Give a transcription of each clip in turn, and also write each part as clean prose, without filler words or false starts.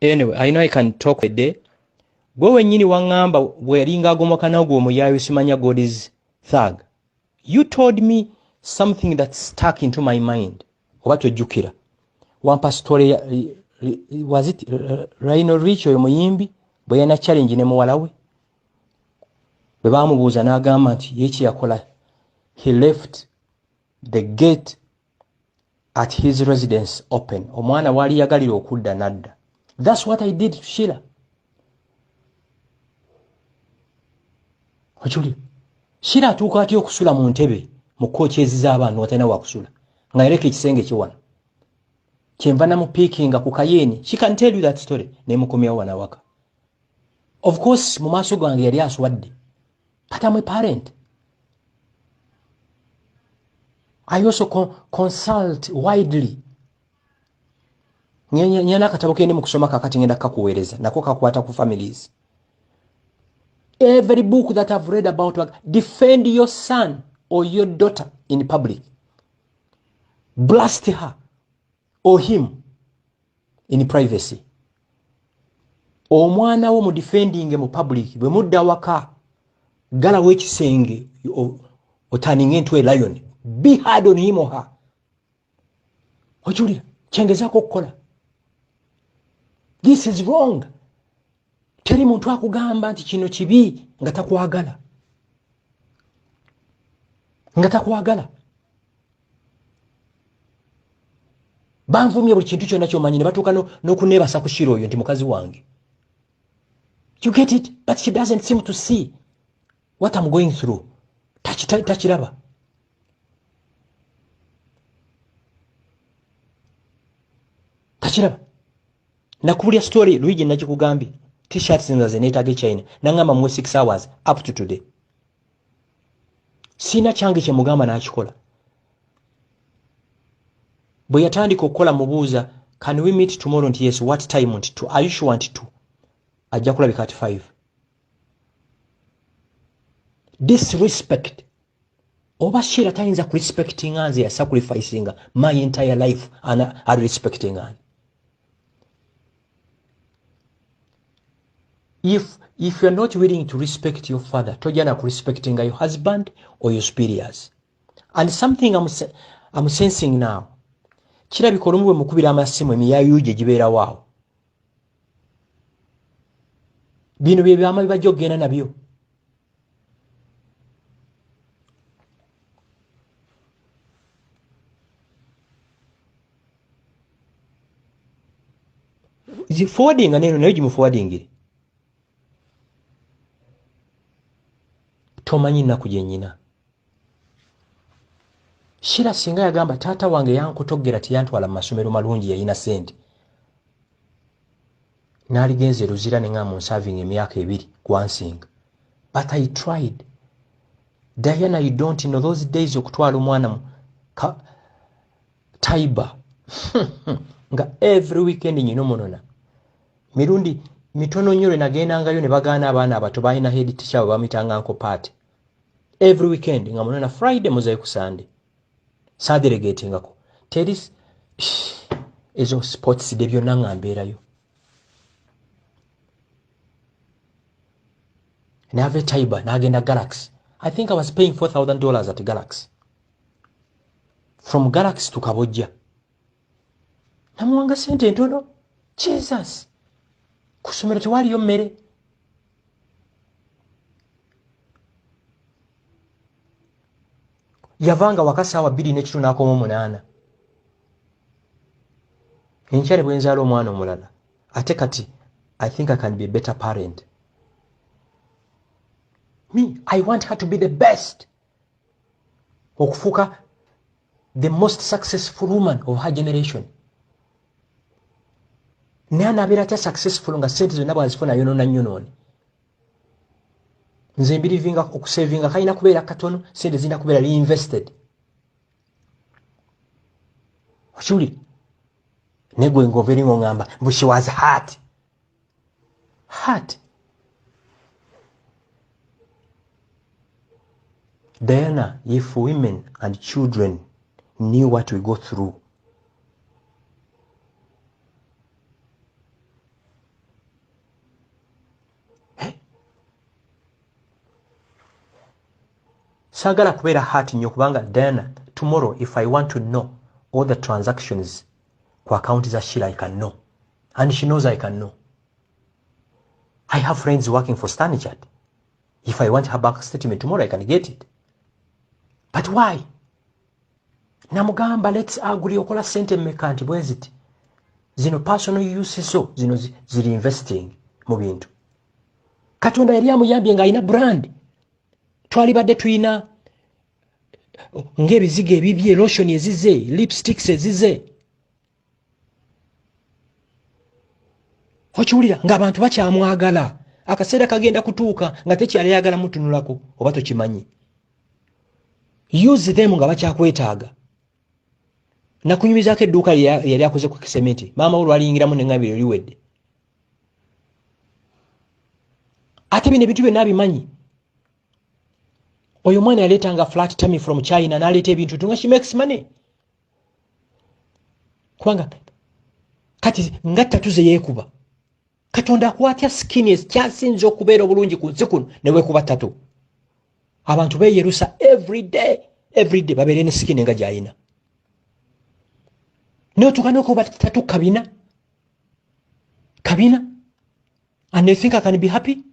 Anyway, I know I can talk a day. Gwe wennyini waŋŋamba bwe yalinga agomoka nagwo omuyaayu simanya God is thug. You told me something that stuck into my mind. Oba tojjukira. Wampa story ya, was it Rhino Rich oyo muyimbi bwe yalina challenge ne muwala we. Bwe baamubuuza n'agamba nti ye kye yakola, he left the gate at his residence open. Omwana wali yagalira okudda n'adda. That's what I did to Sheila. Okiwulira? Sheila atuuka atya okusula mu ntebe mu kookyezi z'abantu nga talina wakusula nga yaleka ekisenge kye wano. Kyenva namupiikinga ku Kayeeni. She can tell you that story. Nemukomyawo wano awaka. Of course mu maaso gange yali aswadde. But I'm a parent. I also consult widely. Nyina akatabo kendi mu kusoma kakati ngenda kakuweereza nako kakwata ku families. Every book that I've read about defend your son or your daughter in public. Blast her or him in privacy. Omwana wo mu defending mu public bwe mudda waka galawo ekisenge oturning into a lion. Be hard on him or her. Okiwulira? Kyengezaako okukola. This is wrong. Teri muntu akugamba nti kino kibi nga takwagala. Nga takwagala. Banvumye buli kintu kyonna ky'omanyi ne batuuka n'okuneebasa ku Sheila oyo nti mukazi wange. You get it? But she doesn't seem to see what I'm going through. Takiraba. Takiraba. Nakubulya story Luigi nagikugambye. T-shirts nze neetaaga e China. Nangamba muwe 6 hours up to today. Sina kyange kye mugamba n'akikola. Bwe yatandika okukola mubuuza, can we meet tomorrow? Nti yes, what time? Nti 2. Are you sure? Nti 2. Ajja kulabika at 5. Disrespect. Oba Sheila tayinza kurespectinga nze ya sacrificinga my entire life ana arespectinga ani. If you're not willing to respect your father, tojja na kurespectinga your husband or your superiors. And something I'm sensing now. Kirabika olumu bwe mukubira amasimu emiyaayu gye gibeerawo awo. Bino bye byama bibajja okugenda nabyo. Forwardinga neno nayo gimuforwardingire. Tomanyi nnaku gye nnyina. Sheila singa yagamba taata wange yankutogera teyantwala mu masomero malungi yalina ssente. N'aligenze Luzira ne ngamba nsavinga emyaka 2 gwansinga. But I tried. Diana, you don't know those days okutwala omwana mu Taiba. Nga every weekend nyina omunona. Mirundi mitono nnyo lwe nagendangayo ne bagaana abaana abato balina head teacher bwe bamuyitanga Uncle Pat. Every weekend nga munona Friday muzayo ku Sunday. Saadelegatingako. Teri ezo sports de byonna nga mbeerayo. N'ava Taiba n'agenda Galaxy. I think I was paying $4,000 at Galaxy. From Galaxy to Kabojja. Namuwanga ssente ntono. Jesus. Ku ssomero tewaliyo mmere. Yavanga waka ssaawa 2:15 n'akoma 8. Enkya ne bwe nzaala omwana omulala. Ate kati I think I can be a better parent. Me, I want her to be the best. Okufuuka the most successful woman of her generation. Naye anaabeera atya successful nga ssente zonna bw'azifuna ayonoona nnyonoone. Nze mbirivinga okusevinga kalina kubeera katono, ssente zirina kubeera reinvested. Okiwulira? Naye gwe ng'ova eri ng'oŋŋamba mbu she was hurt. Hurt. Diana, if women and children knew what we go through. Saagala kubeera hurt nnyo kubanga Diana, tomorrow if I want to know all the transactions ku account za Sheila, I can know. And she knows I can know. I have friends working for Stanchart. If I want her bank statement tomorrow, I can get it. But why? Namugamba, let's agree, okola sente mmeka? Nti bwe ziti. Zino personal use, so zino ziri investing mu bintu. Katonda yali amuyambye ng'alina brand. Twalibadde tulina ng'ebizigo ebibye, lotion ezize, lipsticks ezize. Okiwulira ng'abantu bakyamwagala. Akaseera kagenda kutuuka nga tekyali mutunulako oba tokimanyi. Use them nga bakyakwetaaga. Nakunyumizaako edduuka yali akoze ku kisementi. Maama we lwaliyingiramu neŋŋambiro liwedde. Ate bino ebintu byonna abimanyi. Oyo omwana yaleetanga flat tummy from China, n'aleeta ebintu tunga, she makes money. Kubanga kati nga ttatu ze yeekuba. Katonda akwatya skin ekyasinze okubeera obulungi ku nsi kuno ne weekuba ttatu. Abantu beeyerusa every day, every day babeere ne skin nga gy'ayina. N'otuuka n'okuba ttatu kabina. Kabina. And you think I can be happy?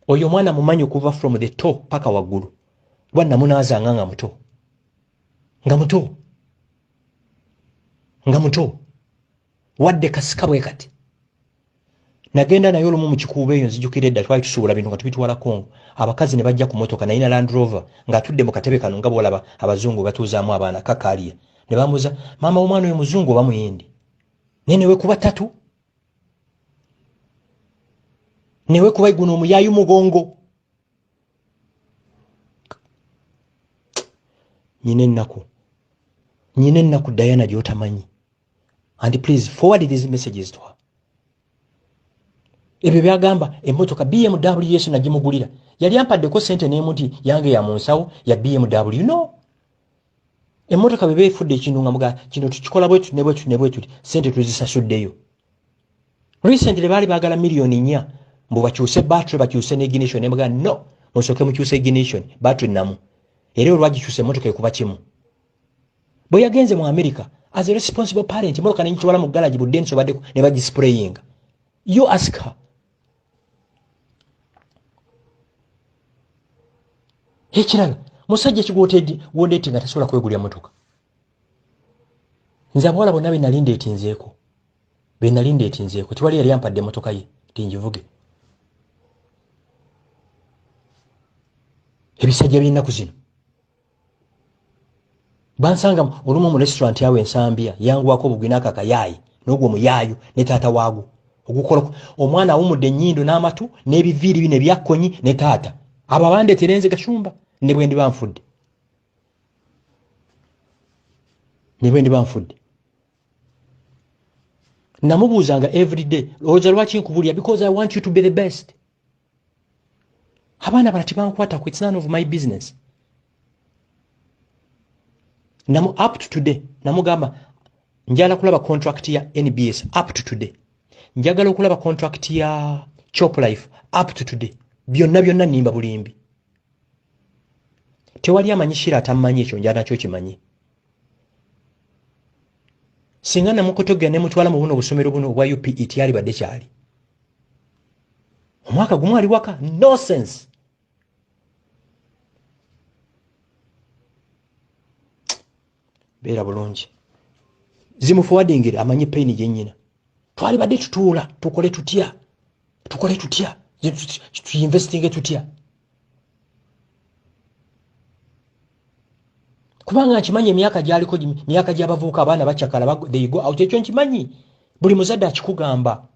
Oyo omwana mumanyi okuva from the top paka waggulu. Lwa namunaazanga nga muto. Nga muto. Nga muto. Wadde kasika bwe kati. Nagenda naye olumu mu kikuubo eyo, nzijukira edda twali tusuubula bintu nga tubitwala Congo. Abakazi ne bajja ku motoka, nalina Land Rover, ng'atudde mu katebe kano nga bw'olaba abazungu batuuzaamu abaana kakaaliya. Ne bambuuza, maama w'omwana oyo muzungu oba muyindi? Naye ne weekuba ttatu. Ne weekuba guno omuyaayu mugongo. Nyina ennaku. Nyina ennaku Diana gy'otamanyi. And please forward these messages to her. Ebyo byagamba emmotoka BMW Yesu nagimugulira. Yali ampaddeko ssente n'emu nti yange ya mu nsawo ya BMW. No. Emmotoka bwe beefudde ekintu nga muga kino tukikola bwe tuti ne bwe tuti ne bwe tuti, ssente tuzisasuddeyo. Recently baali baagala 4 miliyoni mbu bakyuse battery, bakyuse ne ignition. Ne mbagamba no, musooke mukyuse ignition, battery namu. Era olwagikyusa emmotoka ekuba kimu. Bwe yagenze mu America as a responsible parent, emmotoka ne ngitwala mu garage budde nsobaddeko ne bagisprayinga. You ask her. Ekirala, musajja kigwondeeti nga tasobola kwegulira mmotoka. Nze abawala bonna be nali ndeetinzeeko, be nali ndeetinzeeko, tewali yali ampadde emmotoka ye tingivuge. Ebisajja by'ennaku zino bansanga olumu mu restaurant awo Ensambya, yanguwako obugwi n'akakayaayi n'ogwo omuyaayu ne taata waagwo ogukola omwana awumudde ennyindo n'amatu n'ebiviiri bino ebyakkonyi ne taata. Abo abandeetera nze Gashumba ne bwe ndiba nfudde. Ne bwe ndiba nfudde. Namubuuzanga every day, olowooza lwaki nkubuulira? Because I want you to be the best. Abaana bala tebankwatako, it's none of my business. Namu up to today namugamba njagala kulaba contract ya NBS up to today. Njagala okulaba contract ya Chop Life up to today. Byonna byonna nnimba bulimbi. Tewali amanyi Shira atammanyi, ekyo njala nakyo kimanyi. Singa namukotogera ne mutwala mu buno obusomero buno obwa UPE tiyalibadde kyali. Omwaka gumu ali waka, nonsense. Beera bulungi. Zimuforwardingire amanyi pain gye nnyina. Twalibadde tutuula tukole tutya? Tukole tutya? Tuinvestinge tutya? Kubanga nkimanyi emyaka gy'aliko myaka gy'abavubuka, abaana bakyakala, they go out, ekyo nkimanyi. Buli muzadde akikugamba.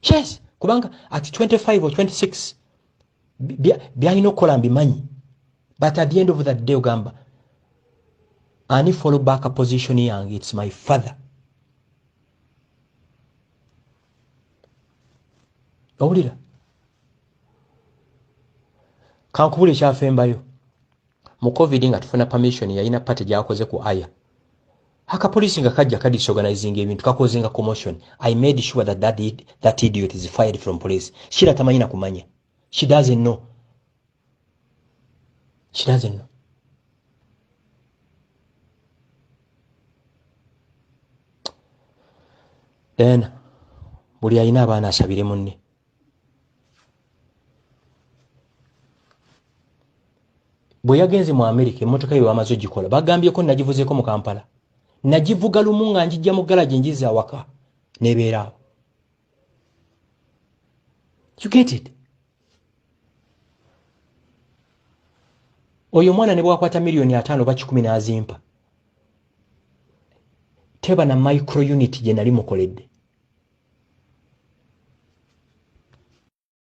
Yes, kubanga at 25 or 26 byalina okukola mbimanyi. But at the end of that day ogamba ani follow back position yange? It's my father. Owulira? Kankubula ekyafembayo. Mu COVID nga tufuna permission, yalina party gy'akoze ku aya. Akapoliisi nga kajja kadisorganizing ebintu, kakozenga commotion. I made sure that that idiot is fired from police. Shira tamanyi na kumanya. She doesn't know. She doesn't know. Then buli alina abaana asabire munne. Bwe yagenze mu America, emmotoka ye bamaze ogikola, bagambyeko nagivuzeeko mu Kampala, nagivuga lumu nga njijja mu galagi, njiza awaka nebeera awo. You get it? Oyo omwana ne bwakwata miliyoni 50 oba 100 n'azimpa, teba na micro unit gye nali mukoledde.